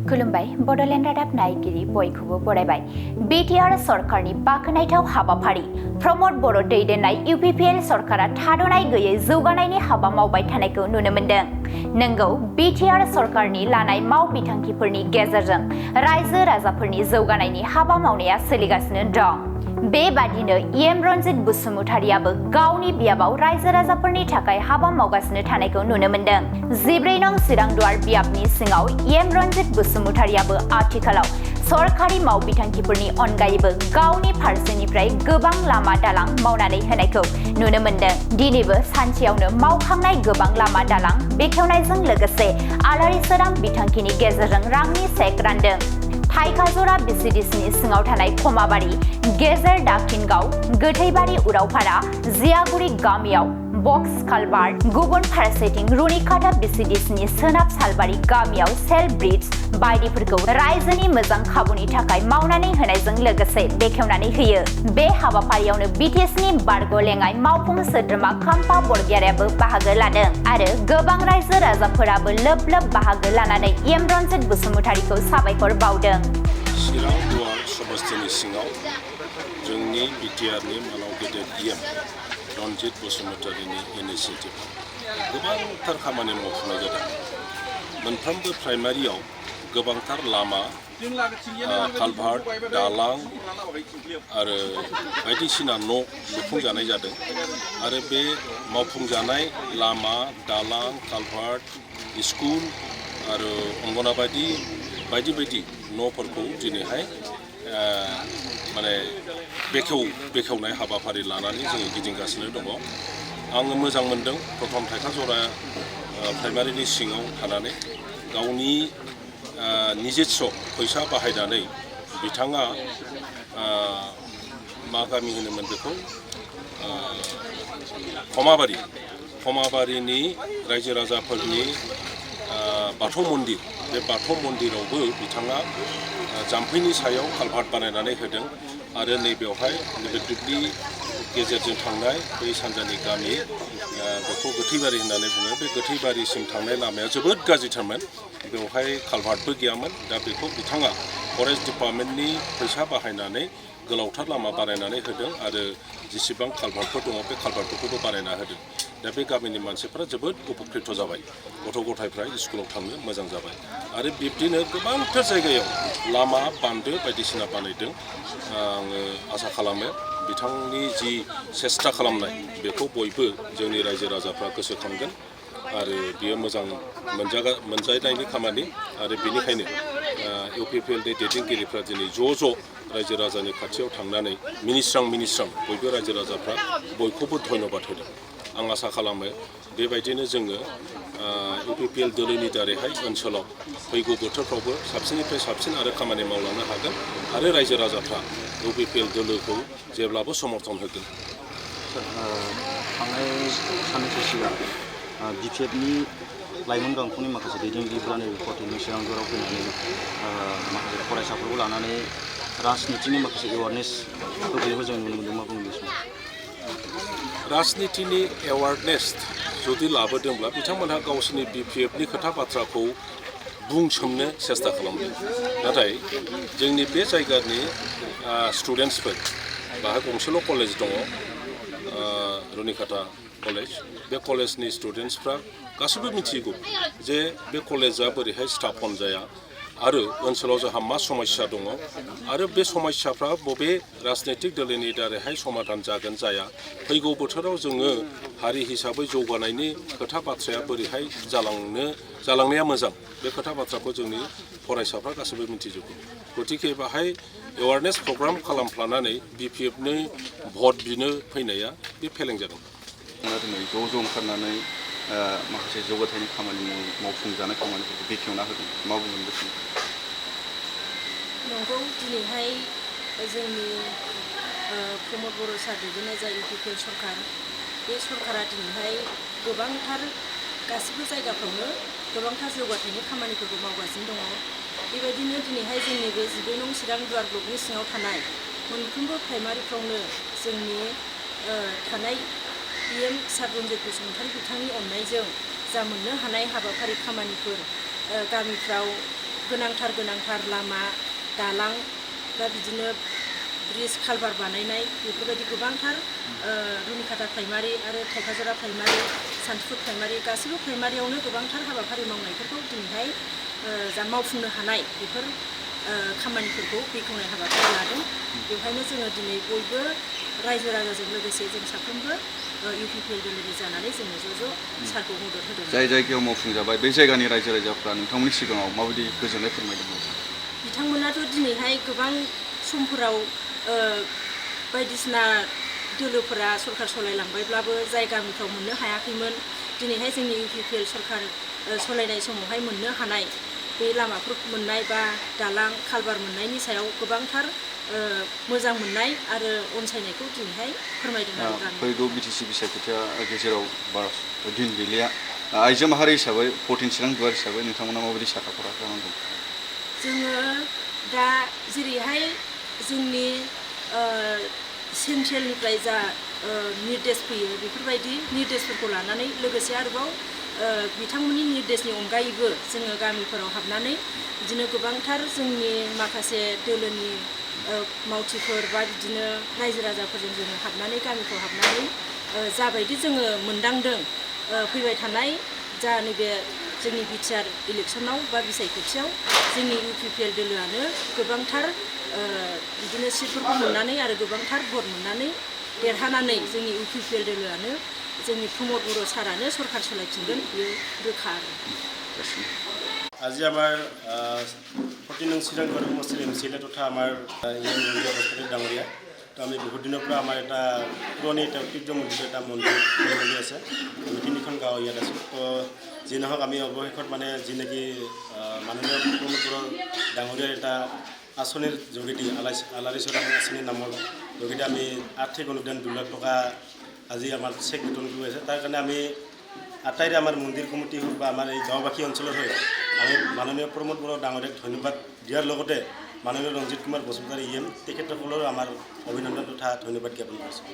खुलुमबाय बडलेण्ड रादाब नायगिरि बयखौबो बरायबाय। बिटिआर सरकारनि बाखनायथाव हाबाफारि प्रमद बर' दैदेननाय इउपिपिएल सरकारा थाद'नाय गैयै जौगानायनि हाबा मावबाय थानायखौ नुनो मोन्दों। नंगौ, बिटिआर सरकारनि लानाय माव बिथांखिफोरनि गेजेरजों रायजो राजाफोरनि जौगानायनि हाबा मावनाया सोलिगासिनो दं। बेबादिनो एम रनजित बसुमतारियाबो गावनि बियाबाव रायजो राजाफोरनि थाखाय हाबा मावगासिनो थानायखौ नुनो मोन्दों। 14 नं चिरांदुवार बियाबनि सिङाव एम रनजित बसुमतारियाबो आथिखालाव सरकारि माव बिथांखिफोरनि अनगायैबो गावनि फारसेनिफ्राय गोबां लामा दालां मावनानै होनायखौ नुनो मोन्दों। दिनैबो सानसेयावनो मावखांनाय गोबां लामा दालां बेखेवनायजों लोगोसे आलारि सोरां बिथांखिनि गेजेरजों रांनि चेक रानदों। फाइकाजरा बिसिडिसिनि सिङाव थानाय खमाबारि, गेजेर दाखिनगाव, गोथैबारि उरावपारा, जियागुरि गामियाव बक्स कालभार्ट, गुबुन फारसेथिं रुनिकाटा बिसिडिसिनि सोनाब सालबारि गामियाव सेल ब्रिज बायदिफोरखौ रायजोनि मोजां खाबुनि थाखाय मावनानै होनायजों लोगोसे बेखेवनानै होयो। बे हाबाफारियावनो बिटिसिनि बारग' लेङाइ मावफुं सोद्रोमा खाम्फा बरगयारियाबो बाहागो लादों आरो गोबां रायजो राजाफोराबो लोब लोब बाहागो लानानै एम रनजित बसुमतारिखौ साबायखर बावदों। चिरांदुवार समस्तिनि सिङाव जोंनि बिटिआरनि मानाव गेदेर एम रनजित बसुमतारिनि इनिसिएटिभ गोबांथार खामानि मावफुंनाय जादों। मोनफ्रोमबो प्राइमारियाव गोबांथार लामा, कालभार्ट, दालां आरो बायदिसिना न' लुफुंजानाय जादों आरो बे मावफुंजानाय लामा, दालां, कालभार्ट, स्कुल आरो अंगनाबादि बायदि न'फोरखौ दिनैहाय बेखेवनाय हाबाफारि लानानै जोङो गिदिंगासिनो दङ। आङो मोजां मोनदों प्रथम फाइकाजरा प्राइमारिनि सिङाव थानानै गावनि निजेस्स' फैसा बाहायनानै बिथाङा मा गामि होनोमोन बेखौ खमाबारिनि रायजो राजाफोरनि बाथौ मन्दिर, बे बाथौ मन्दिरावबो बिथाङा जाम्फैनि सायाव कालभार्ट बानायनानै होदों आरो नैबेवहाय नैबे दुब्लि गेजेरजों थांनाय बै सानजानि गामि बेखौ गोथैबारि होननानै बुङो। बे गोथैबारिसिम थांनाय लामाया जोबोद गाज्रिथारमोन, बेवहाय कालभार्टबो गैयामोन। दा बेखौ बिथाङा फरेस्ट डिपार्टमेन्टनि फैसा बाहायनानै गोलावथार लामा बानायनानै होदों आरो जेसेबां कालभार्टफोर दङ बे कालभार्टफोरखौबो बानायना होदों। दा बे गामिनि मानसिफ्रा जोबोद उपकृत जाबाय, गथ' गथायफ्रा स्कुलाव थांनो मोजां जाबाय आरो बिब्दिनो गोबांथार जायगायाव लामा, बान्दो बायदिसिना बानायदों। आङो आसा खालामो बिथांनि जि सेस्था खालामनाय बेखौ बयबो जोंनि रायजो राजाफ्रा गोसोखांगोन आरो बियो मोजां मोनजानायनि खामानि आरो बेनिखायनो इउपिपिएलनि दैदेनगिरिफ्रा दिनै ज' रायजो राजानि खाथियाव थांनानै मिनिस्रां बयबो रायजो राजाफ्रा बयखौबो धन्यबाद होदों। आं आसा खालामो बेबायदिनो जोङो इउपिपिएल दोलोनि दारैहाय ओनसोलाव फैगौ बोथोरफ्रावबो साबसिननिफ्राय साबसिन आरो खामानि मावलांनो हागोन आरो रायजो राजाफ्रा इउपिपिएल दोलोखौ जेब्लाबो समर्थन होगोन। थांनाय साननैसो सिगां बिपिएफनि लाइमोन गांखंनि माखासे दैदेनगिरिफोरा नैबे कटेजनि चिरांदुवाराव फैनानै माखासे फरायसाफोरखौ लानानै राजनितिनि माखासे एवारनेस होफैनायखौ जों नुनो मोन्दों। मा बुङो बे समाव? राजनितिनि एवारनेस जुदि लाबोदोंब्ला बिथांमोनहा गावसोरनि बिपिएफनि खोथा बाथ्राखौ बुंसोमनो सेस्था खालामदों। नाथाय जोंनि बे जायगानि स्टुडेन्टसफोर, बाहाय गंसेल' कलेज दङ, रुनिकाटा कलेज, बे कलेजनि स्टुडेन्टसफ्रा गासैबो मिथिगौ जे बे कलेजा बोरैहाय स्थापन जाया आरो ओनसोलाव जोंहा मा समस्या दङ आरो बे समस्याफ्रा बबे राजनैतिक दोलोनि दारैहाय समाधान जागोन जाया, फैगौ बोथोराव जोङो हारि हिसाबै जौगानायनि खोथा बाथ्राया बोरैहाय जालांनाया मोजां, बे खोथा बाथ्राखौ जोंनि फरायसाफ्रा गासैबो मिथिजोबगौ। गतिके बाहाय एवारनेस प्रग्राम खालामफ्लानानै बिपिएफनि भट बिनो फैनाया बे फेलें जागोन। दिनै ज' ओंखारनानै माखासे जौगाथायनि खामानि मावफुंजानाय खामानिफोरखौ बेखेवना होदों। मा बुंगोन बे समाव? नंगौ, दिनैहाय जोंनि प्रमद बर' सार दैदेननाय जा इउपिपिएल सरकार, बे सरकारा दिनैहाय गोबांथार गासिबो जायगाफ्रावनो गोबांथार जौगाथायनि खामानिफोरखौ मावगासिनो दङ। बेबायदिनो दिनैहाय जोंनि बे 14 नं चिरांदुवार ब्लकनि सिङाव थानाय मोनफ्रोमबो प्राइमारिफ्रावनो जोंनि थानाय एम सार रनजित बसुमतारि बिथांनि अननायजों जा मोननो हानाय हाबाफारि खामानिफोर गामिफ्राव गोनांथार लामा दालां दा बिदिनो ब्रिज कालभार बानायनाय बेफोरबायदि गोबांथार रुनिखाता प्राइमारि आरो थाइखाजरा प्राइमारि सान्तिपुर प्राइमारि गासैबो प्राइमारियावनो गोबांथार हाबाफारि मावनायफोरखौ दिनैहाय जा मावफुंनो हानाय बेफोर खामानिफोरखौ बेखेवनाय हाबाफारि लादों। बेवहायनो जोङो दिनै बयबो रायजो राजाजों लोगोसे जों साफ्रोमबो UPPL दोलोनि जानानै जोङो ज' सारखौ मदद होदों। जाय जायगायाव मावफुंजाबाय बे जायगानि रायजो राजाफ्रा नोंथांमोननि सिगाङाव माबायदि गोजोननाय फोरमायदों? बिथांमोनाथ' दिनैहाय गोबां समफोराव बायदिसिना दोलोफोरा सरकार सालायलांबायब्लाबो जाय गामिफ्राव मोननो हायाखैमोन दिनैहाय जोंनि UPPL सरकार सालायनाय समावहाय मोननो हानाय बे लामाफोर मोननाय बा दालां कालभार मोननायनि सायाव गोबांथार मोजां मोननाय आरो अनसायनायखौ दिनैहाय फोरमायदों आरो फैगौ BTC बिसायख'थिया गेजेराव दिन गैलिया आइजो माहारि हिसाबै 14 चिरां दुवार हिसाबै नोंथांमोना माबायदि साखाफारा जानांगौ? जोङो दा जेरैहाय जोंनि सेन्ट्रेलनिफ्राय जा निर्देश फैयो बेफोरबायदि निर्देशफोरखौ लानानै लोगोसे आरोबाव बिथांमोननि निर्देशनि अनगायैबो जोङो गामिफोराव हाबनानै बिदिनो गोबांथार जोंनि माखासे दोलोनि मावथिफोर बा बिदिनो रायजो राजाफोरजों जोङो हाबनानै गामिफ्राव हाबनानै जाबायदि जोङो मोनदांदों फैबाय थानाय जा नैबे जोंनि बिटिआर इलेक्सनाव बा बिसायख'थियाव जोंनि UPPL दोलोआनो गोबांथार बिदिनो सिटफोरखौ मोननानै आरो गोबांथार भट मोननानै देरहानानै जोंनि UPPL दोलोआनो जोंनि प्रमद बर' सारानो सरकार सालायफिनगोन बेयो रोखा आरो। আজি আমাৰ 14 নং চিৰাং দুৱাৰ সমষ্টিৰ MCLA তথা আমাৰ ডাঙৰীয়া তো আমি বহুত দিনৰ পৰা আমাৰ এটা পুৰণি এটা ঐতিহ্যমণ্ডিত এটা মন্দিৰ আছে। আমি 3খন গাঁও ইয়াত আছোঁ। তো যি নহওক আমি অৱশেষত মানে যি নেকি মাননীয় প্ৰমোদ বড়ো ডাঙৰীয়াৰ এটা আঁচনিৰ যোগেদি আলাৰী চৰাং আঁচনিৰ নামৰ যোগেদি আমি আৰ্থিক অনুদান 2 লাখ টকা আজি আমাৰ চেক বিতৰণ কৰি আছে। তাৰ কাৰণে আমি আটাইৰে আমাৰ মন্দিৰ কমিটি হওক বা আমাৰ এই গাঁওবাসী অঞ্চলৰ হৈ আমি মাননীয় প্ৰমোদ বড়ো ডাঙৰীয়াক ধন্যবাদ দিয়াৰ লগতে মাননীয় ৰঞ্জিত কুমাৰ বসুমতাৰী EM তেখেতসকলৰো আমাৰ অভিনন্দন তথা ধন্যবাদ জ্ঞাপন কৰিছোঁ।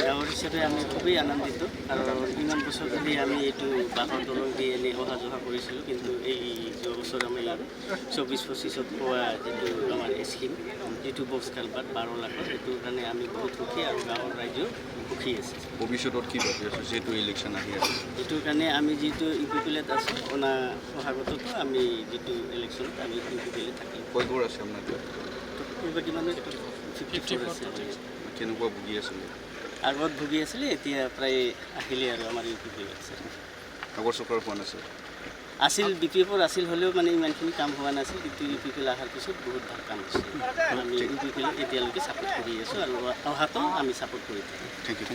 গাঁৱৰ হিচাপে আমি খুবেই আনন্দিত আৰু ইমান বছৰ ধৰি আমি এইটো বাঁহৰ দলং দি এনেই অহা যোৱা কৰিছিলোঁ, কিন্তু এই যোৱা বছৰ আমি 24-25ত পোৱা যিটো আমাৰ স্কিম যিটো বক্স কালভাৰ্ট 12 লাখৰ সেইটোৰ কাৰণে আমি বহুত সুখী আৰু গাঁৱৰ ৰাইজেও সুখী আছে। ভৱিষ্যতত কি ভাবি আছোঁ যিহেতু ইলেকশ্যন আহি আছে? এইটোৰ কাৰণে আমি যিটো UPPLত আছোঁ অহাগততো আমি যিটো ইলেকশ্যনত আমি UPPLত থাকিম। কয়ঘৰ আছে আপোনাৰ? কেইবাটি মানুহ 54 আছে। কেনেকুৱা ভুগি আছিলে? আগত ভুগি আছিলে, এতিয়া প্ৰায় আহিলে আৰু আমাৰ UPPLত আছে। আগৰ চৰকাৰ হোৱা নাছিল? আছিল BPF আছিল হ'লেও মানে ইমানখিনি কাম হোৱা নাছিল, কিন্তু UPPL অহাৰ পিছত বহুত ভাল কাম হৈছে। আমি UPPLক এতিয়ালৈকে ছাপোৰ্ট কৰি আছোঁ আৰু অহাটো আমি ছাপোৰ্ট কৰি থাকিম। Thank you.